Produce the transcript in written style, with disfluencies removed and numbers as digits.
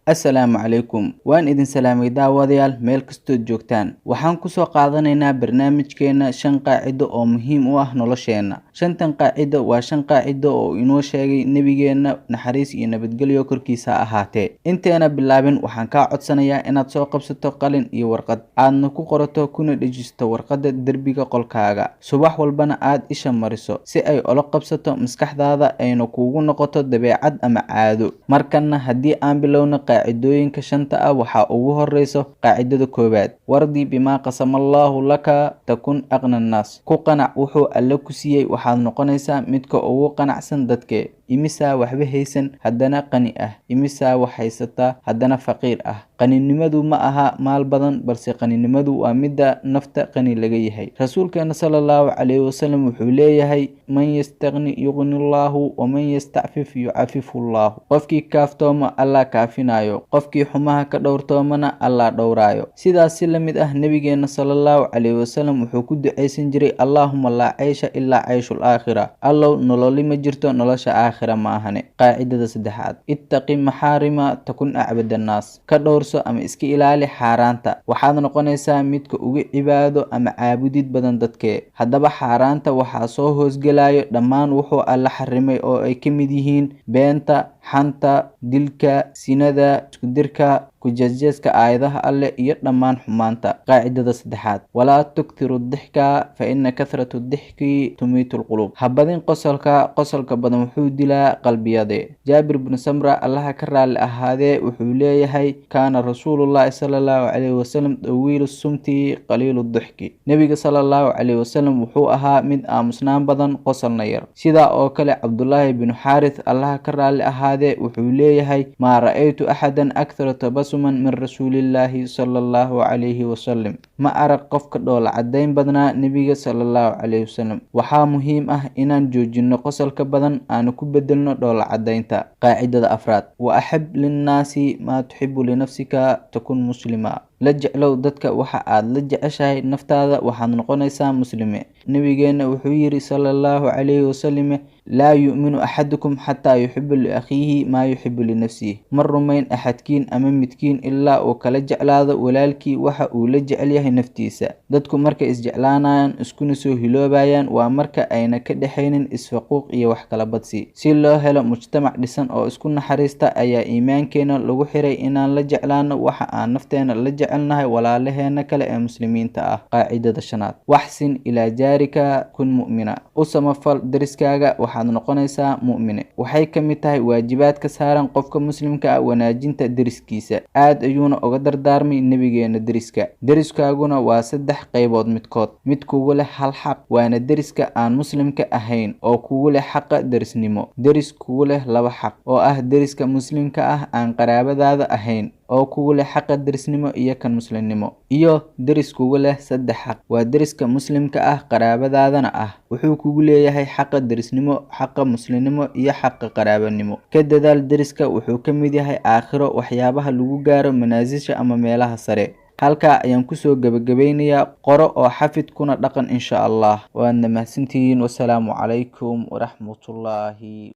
Assalaamu calaykum, waan idin salaamay daawadayaal meel kastood joogtaan. Waxaan kusoo qaadanaynaa barnaamijkeena shan qaacido oo muhiim u ah nolosheenna. Shantan qaacido waa shan qaacido oo inoo sheegay nebigeenna, naxariis iyo nabadgelyo korkiisa ha ahaatee. Inteena bilaabin, waxaan kaa codsanayaa inaad soo qabsato qalin iyo warqad, aadna ku qorato kuna dhejisto warqadda derbiga qolkaaga, subax walbana aad isha mariso si ay ula qabsato maskaxdaada, ayna kuugu noqoto dabeecad ama caado. Markanna haddii aan bilowno qaacidooyinka shanta ah, waxaa ugu horeyso qaacidada koowaad: وارض بما قسم الله لك تكن أغنى الناس. Ku qanac wuxuu Alle ku siiyey, waxaad noqonaysaa midka ugu qanacsan dadke. Imisaa waxba haysan haddana qani ah? Imisaa wax haysata haddana faqiir ah? Qaninimadu ma aha maal badan, balse qaninimadu waa midda nafta qani laga yahay. Rasuulkeena sala Allahu calayhi wasalam wuxuu leeyahay: من يستغن يغنه الله ومن يستعفف يعففه الله. Qofkii kaaftooma Allah kaafinayo, qofkii xumaha ka dhowrtoomana Allah dhowraayo. Sidaas si la mid ah, nabigeena sala Allahu calayhi wasalam wuxuu ku ducaysan jiray: اللهم لا عيش إلا عيش الآخرة. Allow, nololi ma jirto nolosha aakhira ma ahane. Qaacidada saddexaad: اتق المحارم تكن أعبد الناس. Ka dhowrso ama iska ilaali xaaraanta, waxaad noqonaysaa midka ugu cibaado ama caabudid badan dadkee. Haddaba xaaraanta waxaa soo hoosgelayo dhammaan wuxuu Alla xarimay, oo ay ka mid yihiin beenta, xanta, dilka, sinada, iskudirka, ku-jeesjeeska aayadaha Alleh iyo dhammaan xumaanta. Qaacidada saddexaad: ولا تكثر الضحك فإن كثرة الضحك تميت القلوب. Ha badin qosolka, qosolka badan wuxuu dilaa qalbiyade. Jaabir bnu Samra, Allaha ka raalli ahaadee, wuxuu leeyahay: كان رسول الله صلى الله عليه وسلم طويل الصمت قليل الضحك. Nebiga sala Allahu calayhi wasalam wuxuu ahaa mid aamusnaan badan, qosolna yar. Sidaa oo kale Cabdullaahi binu Xaarith, Allaha ka raalli ahaadee, wuxuu leeyahay: ما رأيت أحدا أكثر تبسما من رسول الله صلى الله عليه وسلم. Ma arag qofka dhoola caddayn badnaa nebiga sala Allahu calayhi wasalam. Waxaa muhiim ah inaan joojino qosolka badan, aanu ku bedelno dhoola caddaynta. Qaacidada afraad: وأحب للناس ما تحب لنفسك تكن مسلما. La jeclow dadka waxa aad la jeceshahay naftaada, waxaad noqonaysaa muslime. Nabigeena wuxuu yiri sala Allahu calayhi wasalam: لا يؤمن أحدكم حتى يحب لأخيه ما يحب لنفسه. Ma rumayn axadkiin ama midkiin ilaa uu kala jeclaado walaalkii waxa uu la jecel yahay naftiisa. Dadku markay isjeclaanayaan iskuna soo hiloobayaan waa marka ayna ka dhexaynin isfaquuq iyo wax kala badsi. Si loo helo mujtamac dhisan oo isku naxariista, ayaa iimaankeena lagu xiray inaan la jeclaano waxa aan nafteena la jecelnahay walaalaheena kale ee muslimiinta ah. Qaacidada shanaad: وأحسن إلى جارك تكن مؤمنا. U samafal deriskaaga, waxaad noqonaysaa mu'mine. Waxay ka mid tahay waajibaadka saaran qofka muslimka ah wanaajinta deriskiisa. Aad ayuuna uga dardaarmay nebigeena deriska. Deriskaaguna waa saddex qaybood midkood: mid kugu leh hal xaq, waana deriska aan muslimka ahayn oo kugu leh xaqa derisnimo; deris kugu leh laba xaq, oo ah deriska muslimka ah aan qaraabadaada ahayn oo kugu leh xaqa derisnimo iyo kan muslimnimo; iyo deris kugu leh saddex xaq, waa deriska muslimka ah qaraabadaadana ah, wuxuu kugu leeyahay xaqa derisnimo, xaqa muslimnimo iyo xaqa qaraabanimo. Ka dadaal deriska, wuxuu ka mid yahay aakhiro waxyaabaha lagu gaaro manaasisha ama meelaha sare. Halkaa ayaan kusoo gebagabeynayaa. Qoro oo xafid, kuna dhaqan insha Allah. Waadna mahadsantihiin. Wasalaamu calaykum waraxmatullaahi.